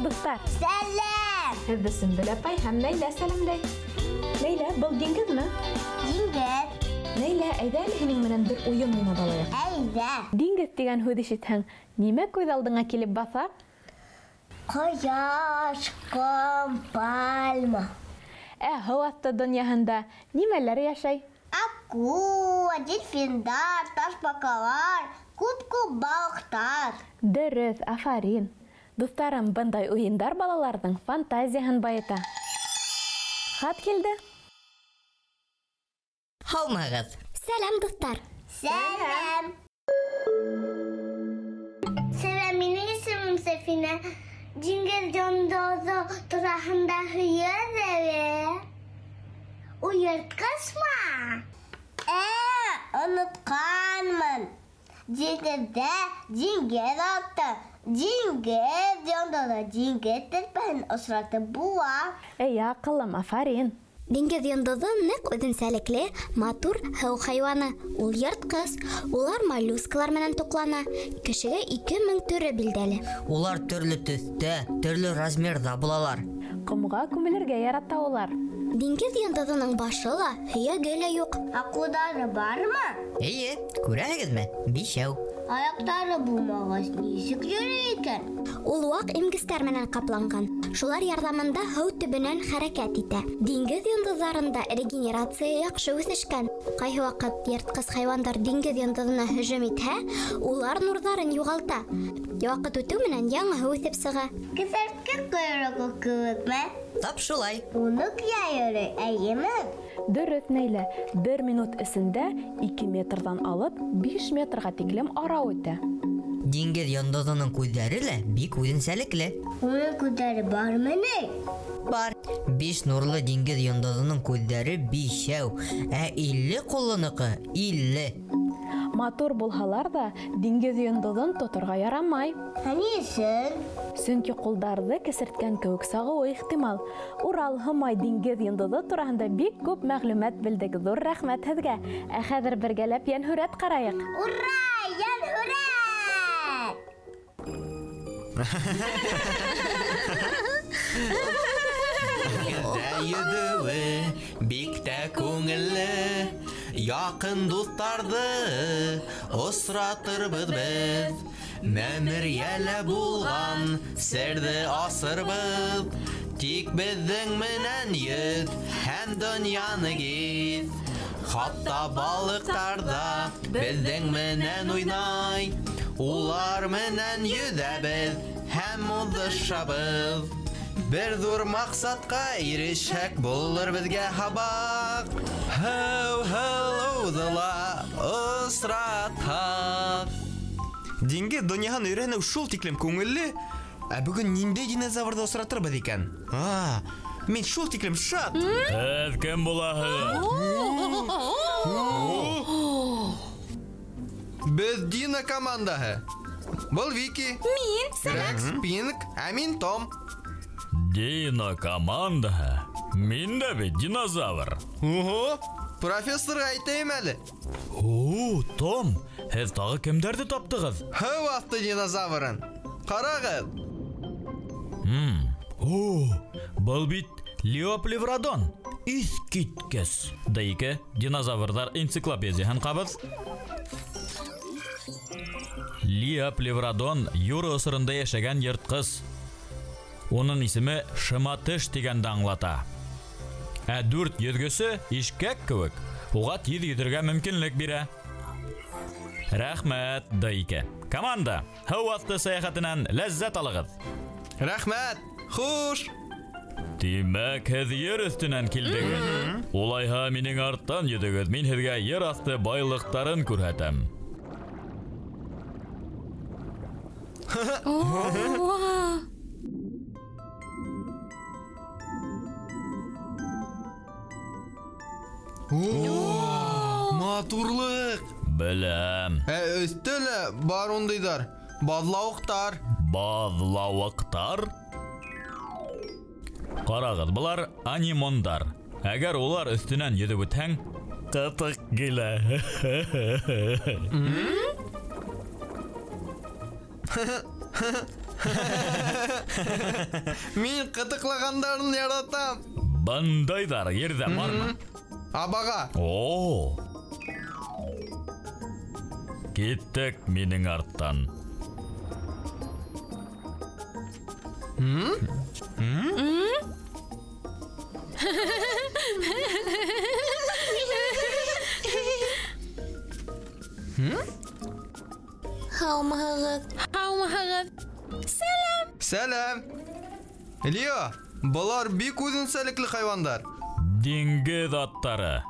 дуҫтар! Сәләм! Һеҙҙе Сөмбөл апай һәм Нәйлә сәләмләй. Нәйлә, был диңгеҙме? Диңгеҙ. Нәйлә, әйҙә әле һинең менән бер уйын уйнап алайыҡ. Әйҙә. Диңгеҙ тигән һүҙ ишетһәң, нимә күҙ алдыңа килеп баҫа? Ҡояш, ҡом, пальма. Ә һыу аҫты донъяһында нимәләр йәшәй? Акула, дельфиндар, ташбаҡалар, күп-күп балыҡтар. Дөрөҫ, афарин. Дуҫтарым, бындай уйындар балаларҙың фантазияһын байыта. Хат килде. Һаумыһығыҙ. Сәләм, дуҫтар. Сәләм. Сәләм, минең исемем Сәфинә. Диңгеҙ йондоҙо тураһында һөйләр әле. Ул йыртҡысмы? Онотҡанмын. Диңгеҙҙә диңгеҙ аты, диңгеҙ йондоҙо, диңгеҙ терпеһен осратып була. Эй, аҡыллым, афарин. Диңгеҙ йондоҙо ныҡ үҙенсәлекле, матур һыу хайуаны. Ул йыртҡыс. Улар моллюскалар менән туҡлана. Кешегә 2000 төрө билдәле. Улар төрлө төҫтә, төрлө размерҙа булалар. Ҡомға күмелергә ярата улар. Диңгеҙ йондоҙоноң башы ла, һөйәге лә юҡ. Аҡылдары бармы? Эйе, күрәһегеҙме? Бишәү. Аяҡтары булмағас, нисек йөрөй икән? Ул ваҡ имгестәр менән ҡапланған. Шулар ярҙамында һыу төбөнән хәрәкәт итә. Диңгеҙ йондоҙҙарында регенерация яҡшы үҫешкән. Ҡайһы ваҡыт йыртҡыс хайуандар диңгеҙ йондоҙона һөжүм итһә, улар нурҙарын юғалта. Ваҡыт үтеү менән яңыһы үҫеп сыға. Кеҫәртке ҡойроғо кеүекме? Тап шулай. Уны ҡая йөрөй, әйеме? Дөрөҫ, Нәйлә. Бер минут эсендә 2 метрҙан алып 5 метрға тиклем ара үтә. Диңгеҙ йондоҙоноң күҙҙәре лә бик үҙенсәлекле. Уның күҙҙәре бармы ни? Бар. 5 нурлы диңгеҙ йондоҙоноң күҙҙәре бишәү, ә 50 ҡуллыныҡы 50. Матур булһалар ҙа, диңгеҙ йондоҙон тоторға ярамай. Ә ни өсөн? Сөнки ҡулдарҙы кесерткән кеүек сағыуы ихтимал. Урал Һомай диңгеҙ йондоҙо тураһында бик күп мәғлүмәт белдек. Ҙур рәхмәт һеҙгә. Ә хәҙер бергәләп йәнһүрәт ҡарайыҡ. Ура, йәнһүрәт! Диңгеҙҙә йөҙөүе бик тә күңелле. Яҡын дуҫтарҙы осратырбыҙ беҙ. Мәмерйәлә булған серҙе асырбыҙ. Тик беҙҙең менән йөҙ һәм донъяны гиҙ. Хатта балыҡтар ҙа беҙҙең менән уйнай. Улар менән йөҙәбеҙ һәм уҙышабыҙ. Бер ҙур маҡсатҡа ирешһәк булыр беҙгә һабаҡ. Һыу һылыуҙы ла осратһаҡ. Диңгеҙ донъяһын өйрәнеү шул тиклем күңелле. Ә бөгөн ниндәй динозаврҙы осратырбыҙ икән? Мин шул тиклем шат. Һеҙ кем булаһығыҙ? Беҙ Дина командаһы. Был Вики. Мин, сәләм. Рекс, Пинк, ә мин Том. Дина командаһы. Мин дә бит динозавр. Ого, профессорға әйтәйем әле. О, Том, һеҙ тағы кемдәрҙе таптығыҙ? Һыу аҫты динозаврын. Ҡарағыҙ. О, был бит Леоплевродон. Иҫ киткес. Д2, динозаврҙар энциклопедияһын ҡабыҙ. Леоплевродон юра осоронда йәшәгән йыртҡыс. Уның исеме шыматыш тигәнде аңлата. Ә 4 йөҙгөсө ишкәк кеүек, уға тиҙ йөҙөргә мөмкинлек бирә. Рәхмәт, Д2. Команда, һыу аҫты сәйәхәтенән ләззәт алығыҙ. Рәхмәт, хуш. Тимәк, һеҙ ер өҫтөнән килдегеҙ. Улайһа, минең арттан йөҙөгөҙ, мин һеҙгә ер аҫты байлыҡтарын күрһәтәм. Матурлыҡ. Беләм. Ә өҫтә лә бар ундайҙар. Баҙлауыҡтар. Баҙлауыҡтар? Ҡарағыҙ, былар анимондар. Әгәр улар өҫтөнән йөҙөп үтһәң, ҡытыҡ килә. Мин ҡытыҡлағандарын яратам. Бындайҙар ерҙә бармы? Абаға. О! Киттек минең арттан. Һаумыһығыҙ. Һаумыһығыҙ. Сәләм. Сәләм. Лео, былар бик үҙенсәлекле хайуандар. Диңгеҙ аттары.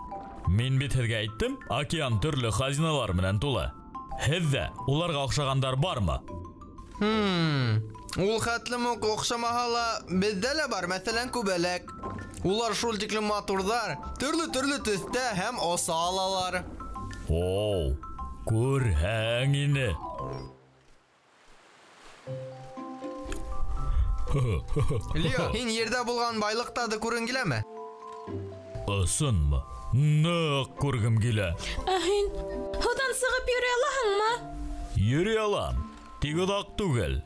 Мин бит һеҙгә әйттем, океан төрлө хазиналар менән тулы. Һеҙҙә уларға оҡшағандар бармы? Ул хәтлем үк оҡшамаһа ла, беҙҙә лә бар, мәҫәлән, күбәләк. Улар шул тиклем матурҙар, төрлө-төрлө төҫтә һәм оса алалар. Оу, күрһәң ине. Лео, һин ерҙә булған байлыҡтарҙы күргең киләме? Ысынмы? Ныҡ күргем килә. Ә һин һыуҙан сығып йөрөй алаһыңмы? Йөрөй алам, тик оҙаҡ түгел.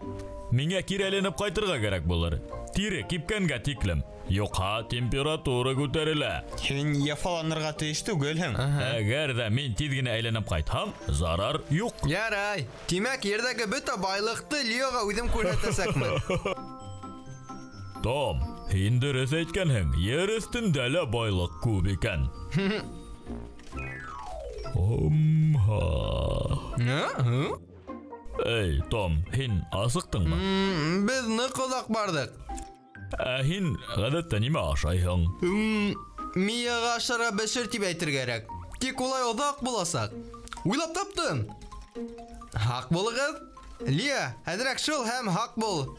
Миңә кире әйләнеп ҡайтырға кәрәк булыр. Тире кипкәнгә тиклем. Юҡһа температура күтәрелә. Һин яфаланырға тейеш түгелһең. Әгәр ҙә мин тиҙ генә әйләнеп ҡайтһам, зарар юҡ. Ярай. Тимәк, ерҙәге бөтә байлыҡты Леоға үҙем күрһәтәсәкмен. Том, һин дөрөҫ әйткәнһең. Ер өҫтөндә лә байлыҡ күп икән. Омһа. Эй, Том, һин асыҡтыңмы? Беҙ ныҡ оҙаҡ барҙыҡ. Ә һин ғәҙәттә нимә ашайһың? Мияға ашарға бешер тип әйтергә кәрәк. Тик улай оҙаҡ буласаҡ. Уйлап таптым. Һаҡ булығыҙ. Лео, әҙерәк шыл һәм һаҡ бул.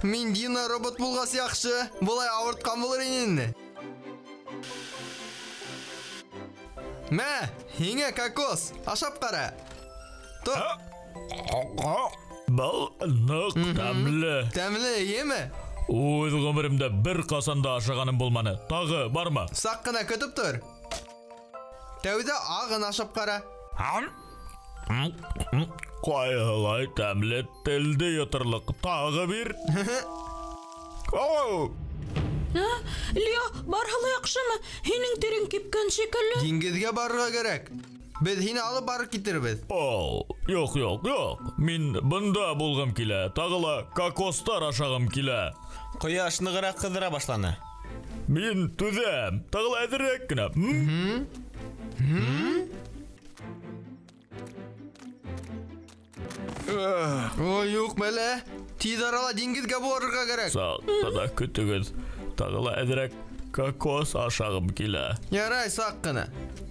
Мин Дина робот булғас яҡшы. Былай ауыртҡан булыр ине инде. Мә, һиңә кокос. Ашап ҡара. Был ныҡ тәмле. Тәмле, эйеме? Үҙ ғүмеремдә бер ҡасан да ашағаным булманы. Тағы бармы? Саҡ ҡына көтөп тор. Тәүҙә ағын ашап ҡара. Ҡайһылай тәмле, телде йоторлоҡ. Тағы бир. Оу! Лео, барыһы ла яҡшымы? Һинең тирең кипкән шикелле. Диңгеҙгә барырға кәрәк. Беҙ һине алып барып китербеҙ. Оу, юҡ, юҡ, юҡ. Мин бында булғым килә. Тағы ла кокостар ашағым килә. Ҡояш нығыраҡ ҡыҙыра башланы. Мин түҙәм. Тағы ла әҙерәк кенә. Ой, юҡ, бәлә. Тиҙ арала диңгеҙгә барырға кәрәк. Саҡ ҡына көтөгөҙ. Тағы ла әҙерәк кокос ашағым килә. Ярай, саҡ ҡына.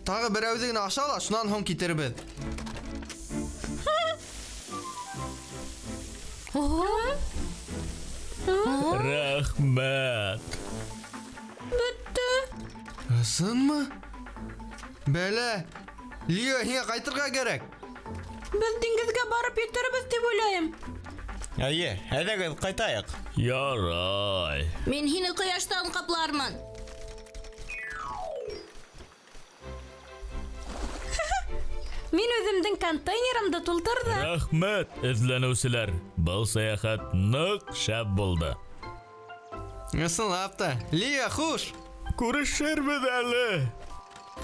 Тағы берәүҙе генә аша ла, шунан һуң китербеҙ. Рәхмәт. Бөттө. Ысынмы? Бәлә. Лео, һиңә ҡайтырға кәрәк. Беҙ диңгеҙгә барып етербеҙ тип уйлайым. Эйе, әйҙәгеҙ ҡайтайыҡ. Ярай. Мин һине ҡояштан ҡаплармын. Мин үҙемдең контейнерымды тултырҙым. Рәхмәт, эҙләнеүселәр. Был сәйәхәт ныҡ шәп булды. Ысынлап та. Лео, хуш. Күрешербеҙ әле.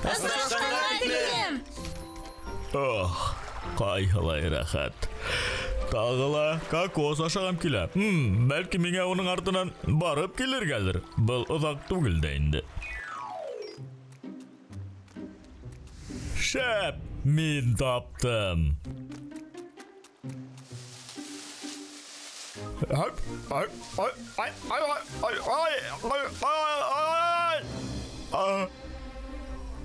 Осрашҡанға тиклем. Ох, ҡайһылай рәхәт. Тағы ла кокос ашағым килә. Бәлки миңә уның артынан барып килергәлер. Был оҙаҡ түгел дә инде. Шәп, мин таптым. Ай, ай, ай, ай, ай, ай, ай, ай, ай, ай.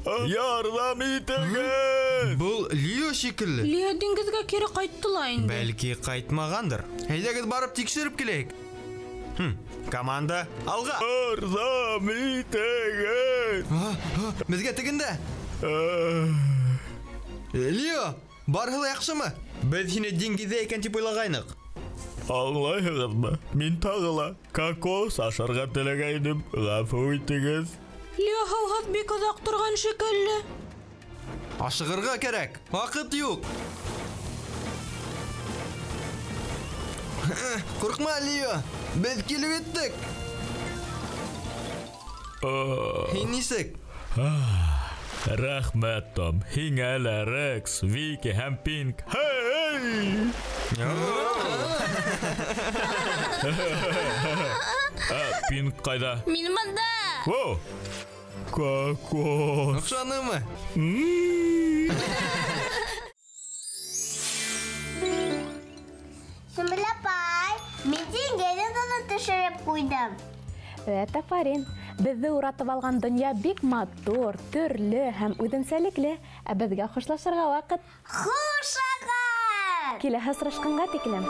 Ярҙам итегеҙ! Был Лео шикелле. Лео диңгеҙгә кире ҡайтты ла инде. Бәлки ҡайтмағандыр. Әйҙәгеҙ барып тикшереп киләйек. Команда алға. Ярҙам итегеҙ! Беҙгә тегендә. Лео, барыһы ла яҡшымы? Беҙ һине диңгеҙҙә икән тип уйлағайныҡ. Аңлайһығыҙмы? Мин тағы ла кокос ашарға теләгәйнем. Ғәфү итегеҙ. Лео һыуһыҙ бик оҙаҡ торған шикелле. Ашығырға кәрәк, ваҡыт юҡ. Ҡурҡма, Лио, беҙ килеп еттек. Һин нисек? Рәхмәт, Том. Һиңә лә Рекс, Вики һәм Пинк. Хей! Пинк ҡайҙа? Мин бында. О! Кокос. Оҡшанымы? Сөмбөл апай, мин диңгеҙ йондоҙон төшөрөп ҡуйҙым. Әт, афарин. Беҙҙе уратып алған донъя бик матур, төрлө һәм үҙенсәлекле. Ә беҙгә хушлашырға ваҡыт. Хушығыҙ! Киләһе осрашҡанға тиклем.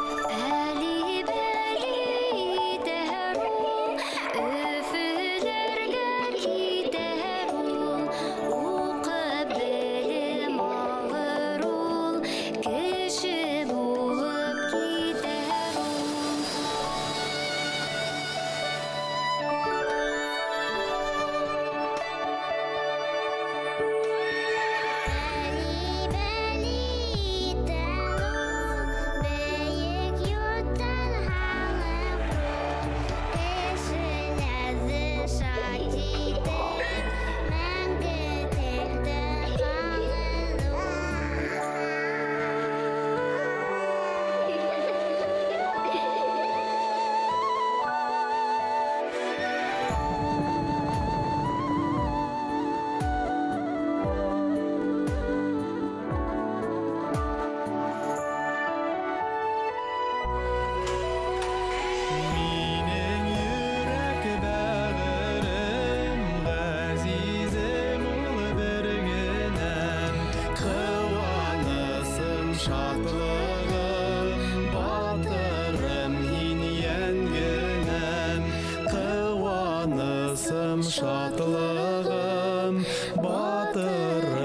Шатлығым, батырым.